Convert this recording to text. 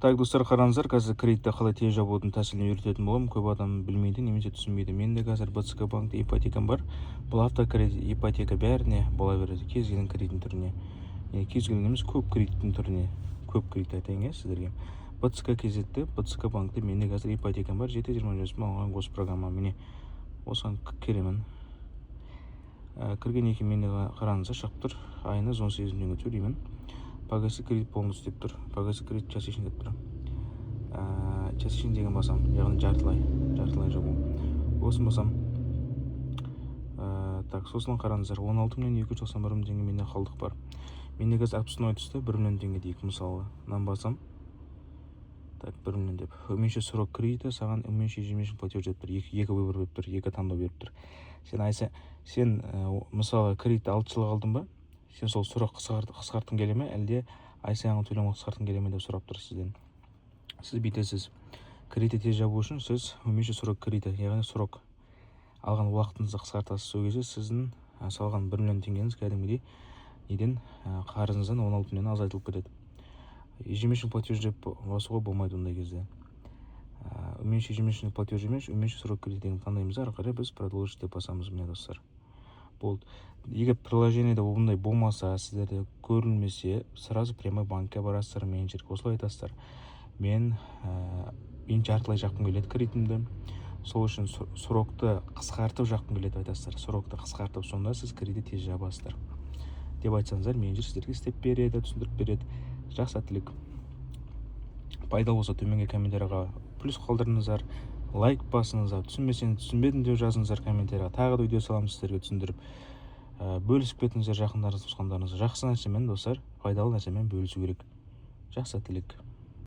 Так, достар, қараңыздар, қазір кредитті қалай тез жабудың тәсілін үйрететін боламын. Көп адам білмейді немесе түсінбейді. Менде қазір БЦК банкте ипотекам бар. Бұл автокредит, ипотека бәріне бола береді, кез келген кредиттің түріне. Кез келген емес, көп кредиттің түріне, көп кредит айтайын, иә, сіздерге. БЦК KZ-те, БЦК банкте менде қазір ипотекам бар, 7,25 алған госпрограмма. Міне, осыған кіремін. Кіргеннен кейін менде, қараңыздар, шығып тұр: айына 118 мың теңге төлеймін. «Погасить кредит полностью» деп тұр, «Погасить кредит частично» деп тұр. Частично деген басам, яғни жартылай жабу. Осын басам. Так, сосын қараңыздар, 16 291 мың теңге менде қалдық бар. Менде қазір отпускной түсті 1 миллион теңге дейік, мысалы. Мынаны басам. Так, 1 миллион деп, «Уменьшить срок кредита», саған «Уменьшить ежемесячный платеж» деп тұр. Екі выбор беріп тұр, екі таңдау беріп тұр. Сен айса, сен мысалы, кредитті 6 жылға алдың ба, сен сол срок қысқартқың келе ме, әлде ай сайынғы төлем қысқартқың келе ме деп сұрап тұр сізден. Сіз бүйтесіз: кредитті тез жабу үшін сіз «Уменьшить срок кредита», яғни срок алған уақытыңызды қысқартасыз. Сол кезде сіздің салған 1 миллион теңгеңіз кәдімгідей неден, қарызыңыздан 16 миллион азайтылып кетеді. «Ежемесячный платеж» деп басуға болмайды ондай кезде. «Уменьшить ежемесячный платеж» емес, «Уменьшить срок кредита» деген таңдаймыз да, ары қарай біз «Продолжить» деп басамыз. Міне, достар, болды. Егер приложениеде ондай болмаса, сіздерде көрінмесе, сразу прямой банкке барасыздар, менеджерге осылай айтасыздар: Мен жартылай жапқым келеді кредитімді, сол үшін срокты қысқартып жапқым келеді», – деп айтасыздар. Срокты қысқартып, сонда сіз кредитті тез жабасыздар деп айтсаңыздар, менеджер сіздерге істеп береді, түсіндіріп береді. Жақсы, сәттілік! Пайдалы болса, төменге комментарийға плюс қалдырыңыздар, лайк басыңыздар. Түсінбесеңіз, «Түсінбедім» деп жазыңыздар комментарийға, тағы да видео саламын сіздерге түсіндіріп. Бөлісіп кетіңіздер жақындарыңыз, туысқандарыңызға. Жақсы нәрсемен, достар, пайдалы нәрсемен бөлісу керек. Жақсы, сәттілік!